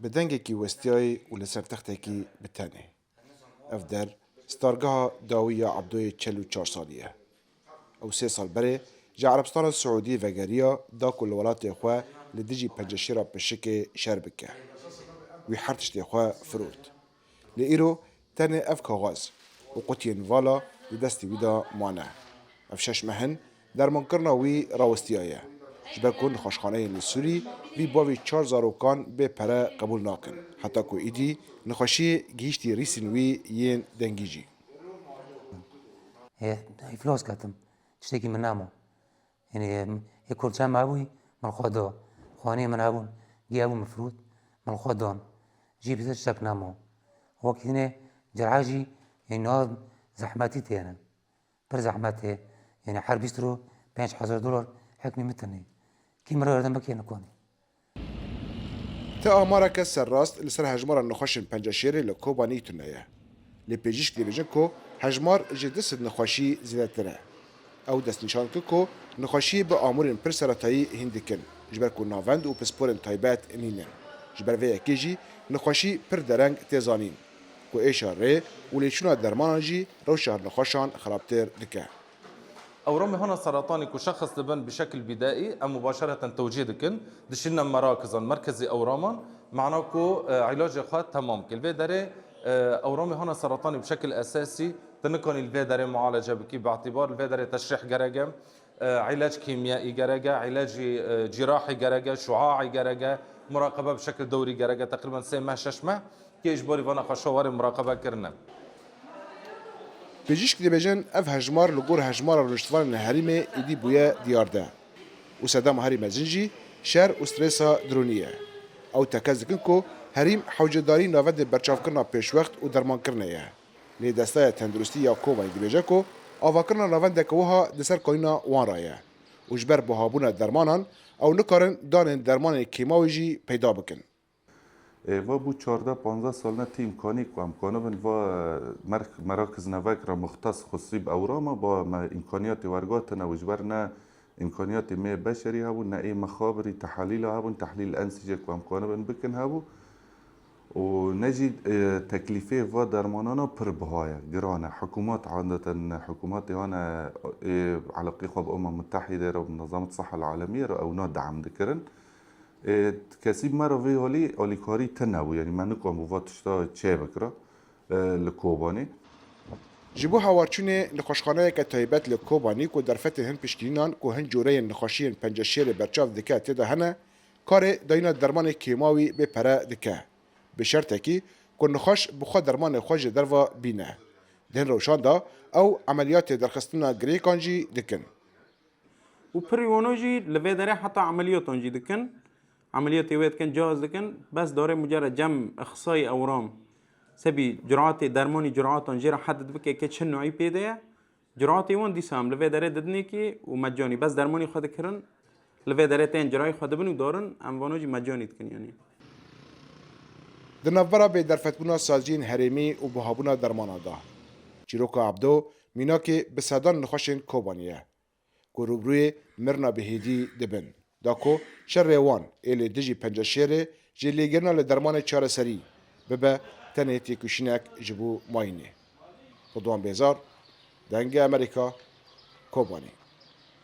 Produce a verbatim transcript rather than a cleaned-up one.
Bi dengekî westiyayî û li ser textekî bi tenê. Ev der, stargeha dawî ya Ebdoyê çel û çar salî ye. Ew sê sal berê ji Erebistana Siûdî vegeriya da ku li welatê xwe li dijî penceşêra pişikê şer bike. Wî her tiştê xwe firot. Lê îro tenê ev kaxez û qutiyên vala di destê wî de mane. Ev şeş meh in dermankirina wî rawistiyaye. Ji ber ku nexweşxaneyên li Sûrî vî bavê çar zarokan bê pere qebûl nakin. Heta ku îdî nexweşiyê gihîştî rîsên wî yên dengî jî. Ê, îflos ketim. Tiştekî min namo. Yanî, ê, ê kurça me bûyî, min xwe da. Xwanê min hebûn, giya bû min firût, min xwe dan. Jî bize tiştek namo. Wekî dinê cerha jî, ê, niha zehmetî têne. Pir zehmet e. Yanî her bîst ro pênc hezar dolar hikmî min tune. Kî min re yardım bike nikanî. Ti amareke serrast li ser hejmara nexweşên penceşêrê li Kobanî tune ye. Lê pêjîşk dibêjin ku hejmar ji du sed nexweşî zêdetir e. Ew destnîşan dike ku nexweşiyê bi amûrên pir seretayî hîn dikin, ji ber ku navend û pisporên taybet nînin. Ji ber vê yekê jî nexweşî pir dereng tê zanîn, ku êşa rê û lêçûna dermanan jî rewşa nexweşan xirabtir dike. Ewramê hona seretanî ku şexs dibin bi şekil bîdaî, em mubaşereten tewcîh dikin, dişînin merakizan, merkezî ewraman, mana ku, e, îlacê xwe temam kir. Li vê derê, e, ewramê hona seretanî bi şekil esasî, tu nikanî li vê derê mualece bikî, bi îtibar li vê derê teşrîh gerek e, e, îlac kîmyayî gerek e, îlacî, e, cîrahî gerek e, şuaî gerek e, muraqebe bi şekil dewrî gerek e, teqrîben sê meh, şeş meh. Kê ji borî vana xweşa were muraqebe kirine. Pêjîşk dibêjin, ev hejmar li gor hejmara rûniştvanên herêmê êdî bûye diyarde û sedema herî mezin jî şer û stresa dironî ye. Ew tekez dikin ku herîm hewcedarî navendê berçavkirina pêşwext û dermankirinê ye. Lê Destaya Tenduristî ya Kobanî dibêje ku avakirina navendeke wiha di ser kanîna wan re ye û ji ber buhabûna dermanan ew nikarin danên dermanên kêmawî jî peyda bikin. Ê, va bû çardeh panzdeh sal ne tî îmkanî ku em kanibin va, e, merk-, merakiz nevek re muxtes xusî bi ewrama ba me îmkaniyatê wergatine û ji ber ne îmkaniyatê me beşerî hebûn, ne ê mexabirî tehelîla hebûn, tehlîl ensîjê ku em kanibin bikin hebû. Û ne jî, e, teklîfê va dermanana pir biha ye, giran e. Hikûmat adeten, hikûmatê hane, e, eleqê xwe bi Umem Mutehîde re û Munezemet Sihel Alemiyê re ew na deam dikirin. Ê, kesî me re vê halî alîkarî tune bû, yanî me nikam bû va tişta çê bikira, e, li Kobanê. Ji bo hewarçûnê nexweşxaneyeke taybet li Kobanî ku derfetên hin piştînînan ku hin coreyên nexweşiyên penceşêrê berçav dike tê de hene, karê dayîna dermanê kêmawî bê pere dike. Bi şertekî ku nexweş bi xwe dermanê xwe ji derva bîne. Di hin rewşan de ew emeliyatê derxistina girêkan jî dikin. Û pirî wano jî li vê derê heta emeliyatan jî dikin. Emeliyatê wê dikin, cihaz dikin. Bes darê mucere cem ixsayî ewram. Sebî curatê dermanî curatan jê re hed dibike ke çi nûî pê de ye. Curatê wan dîsa em li vê derê didinê kê û mecanî. Bes dermanî xwe dikirin. Li vê derê tên cirayê xwe dibin û darin. Em vano jî mecanî dikin yanî. Di navbera bêderfetbûna saziyên herêmî û buhabûna dermanan de, çîroka Ebdo mînakê bi sedan nexweşên Kobanî ye. ku rûbirûyê mirina bi hêdî dibin, da ku şerê wan ê li dijî penceşêrê ji lêgerîna li dermanê çareserî bibe tenê têkoşînek ji bo mayînê. Ridwan Bêzar, Dengê Amerîka, Kobanî.